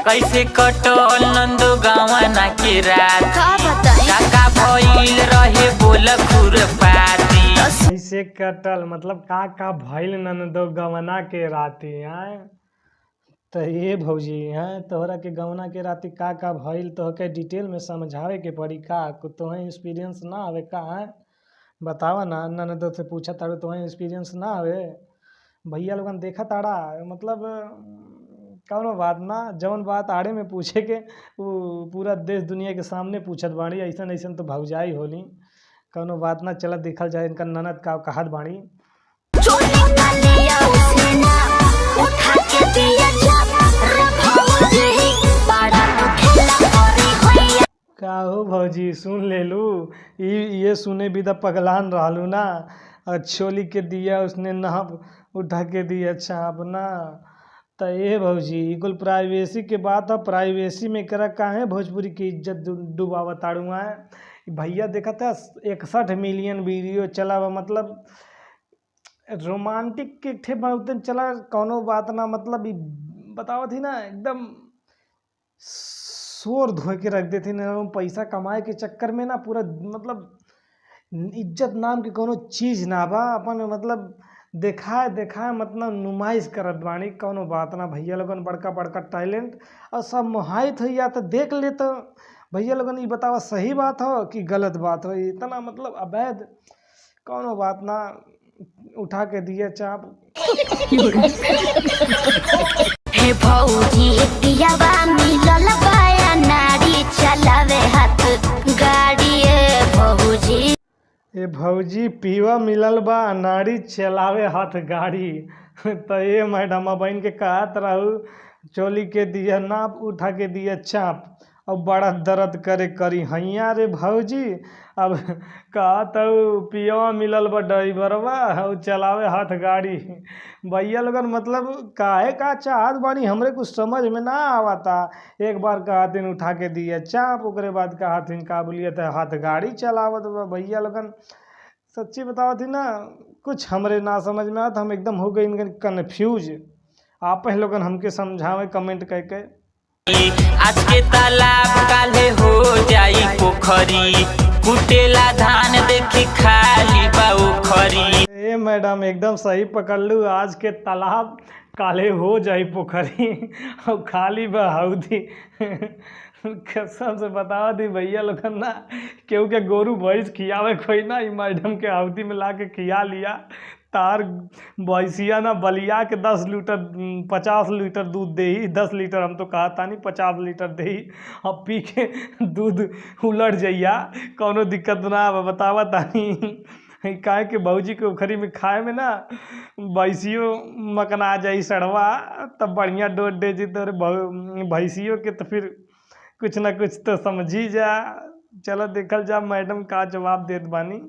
कैसे कटल नंदो गवना के रात? का बताई? काका भइल रहे बोल खुरपाती। कैसे कटल, मतलब का का भइल ननदो गवना के राती आय? तो ये भौजी हैं, तोहरा के गवना के राती का का भइल तोहके डिटेल में समझावे के पड़ी का? तोहें एक्सपीरियंस ना आवे का है? बतावा ना। ननदो से पूछा तारू, तोहें एक्सपीरियंस ना आवे? भैया लोगन देखा ताड़ा, मतलब कौनो बात ना, जौन बात आड़े में पूछे के उ पूरा देश दुनिया के सामने पूछत बाड़ी। ऐसन ऐसन तो भौजाई होली। कौनो बात ना, चलत देखल जाए इनका ननद का कहत बाड़ी। चोली का लिया उसने ना, उठा के दिया चाप रे भौजी, बड़ा तू खेला करे होया। का हो भौजी, सुन लेलू? ई ये सुने भी त पगलान रहलू ना। और चोली के दिया उसने नाप, उठा के दिया छाप ना। त ए भौजी, ई कुल प्राइवेसी के बात है। प्राइवेसी में एकरा काहे भोजपुरी की इज्जत डुबावत ताड़ू आए? भैया देखत है, 61 मिलियन वीडियो चला बा। मतलब रोमांटिक के ठे बहुते चला। कौनो बात ना, मतलब ई बतावत ही ना, एकदम शोर धो के रख देते ना। पैसा कमाए के चक्कर में ना पूरा मतलब इज्जत नाम के कोनो चीज ना बा। अपन मतलब देखाए देखाए मतलब नुमाइश करत बानी। कौनो बात ना भैया लोगन, बड़का बड़का टैलेंट और सब मोहाइत होइया तो देख ले। तो भैया लोगन, ई बतावा, सही बात हो कि गलत बात हो? इतना मतलब अवैध। कौनो बात ना, उठा के दिया चाप। हे भौजी, पियावा मिलल बाया नारी, चलावे हाथ गाड़ी ए भौजी। ए भौजी, पीवा मिलल बा अनाड़ी, चलावे हाथ गाड़ी। तो ए मैडम, बहन के कहत रहू, चोली के दिया नाप, उठा के दिया चाप और बड़ा दर्द करे करी हैया रे भौजी। अब कहत हूँ, पियवा मिलल बा ड्राइवरवा और चलावे हाथ गाड़ी। भैया लोगन, मतलब काहे का चाहत बानी, हमरे कुछ समझ में ना आवता। एक बार कहतिन उठा के दिया चाप, ओकरे बाद कहतिन का बोलिए त हाथ गाड़ी चलावत बा। भैया लोगन, सच्ची बतावत ही ना, कुछ हमरे ना समझ में आवत। हम एकदम हो गई कन्फ्यूज। आप लोगन हमके समझावे कमेंट करके। आज के तालाब काले हो जाई पोखरी, कुटेला धान देखी खाली बा उखरी। ए मैडम, एकदम सही पकड़ लू। आज के तालाब काले हो जाई पोखरी और खाली बा हौदी। कसम से बतावा दी भैया लोगन ना, केहू के गोरू भैंस खियावे कोई ना, ई मैडम के हौदी में ला के खिया लिया, तार भैंसिया ना बलिया के 10 लीटर, 50 लीटर दूध देही। 10 लीटर हम तो कहता नहीं, 50 लीटर देही और पी के दूध उलट जइया, कौनो दिक्कत ना आवे। बतावा तानी काहे कि भौजी के उखरी में खाए में ना भैंसियो मकना जाई सड़वा, तब बढ़िया डोज दे जी तोरे भैंसियों के। तो फिर कुछ ना कुछ तो समझी जा। चलो देखल जा मैडम का जवाब देत बानी।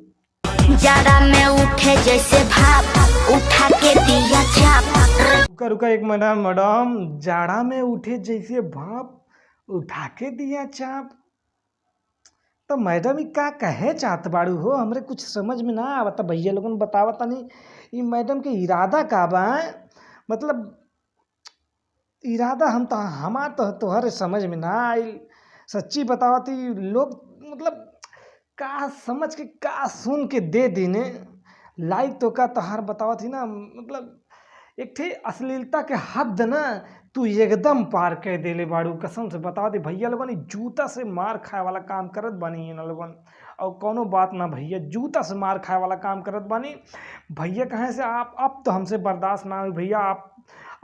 जाड़ा में उठे जैसे भाप, उठा के दिया चाप। रुका रुका एक मिनट मैडम। जाड़ा में उठे जैसे भाप, उठा के दिया चाप। तो मैडम, ई का कहे चाहत बाड़ू हो? हमरे कुछ समझ में ना आवता। भैया लोगन, बतावा तनी, ई मैडम के इरादा का बा? मतलब इरादा हम तो हमार तो तोहरे समझ में ना आइल। सच्ची बतावती, लोग मतलब का समझ के, का सुन के दे देने लाइक। तो का तोहार बतावत ही ना, मतलब एक ठे अश्लीलता के हद ना तू एकदम पार कर देले बाड़ू। कसम से बता दे भैया लोगन, ई जूता से मार खाए वाला काम करत बानी इन लोगन। और कौनो बात ना भैया, जूता से मार खाए वाला काम करत बानी भैया। कहे से आप अब तो हमसे बर्दाश्त ना हुई भैया। आप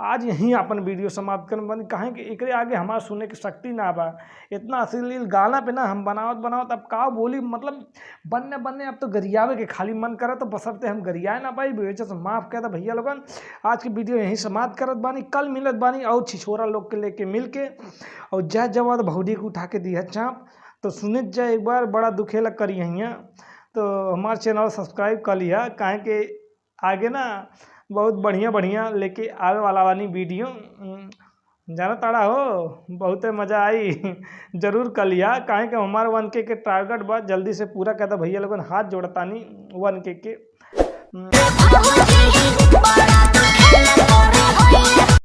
आज यहीं अपन वीडियो समाप्त करन बानी, काहे कि एकरे आगे हमार सुने के शक्ति ना बा। इतना अश्लील गाना पे ना हम बनावत बनावत अब का बोली, मतलब बनने बनने अब तो गरियावे के खाली मन करत, तो बसरते हम गरियाए ना पाई। वजह से माफ़ कर दे भैया लोगन। आज की वीडियो यहीं समाप्त करत बानी। कल मिलत बानी और छिछोरा लोग के लेके मिल के। और जय जवान भौजी के उठा के दिया चाँप। तो सुनित जाए एक बार, बड़ा दुखेला करी हियाँ। तो हमार चैनल सब्सक्राइब कर लिहा, काहे कि आगे ना बहुत बढ़िया बढ़िया लेके आवे वाला बानी वीडियो। जाना ताड़ा हो, बहुते मज़ा आई। जरूर कर लिहा, काहे कि हमार 1K के टारगेट बा, जल्दी से पूरा कर दे भैया लोगन, हाथ जोड़तानी 1K के। भौजी, बड़ा तू खेला।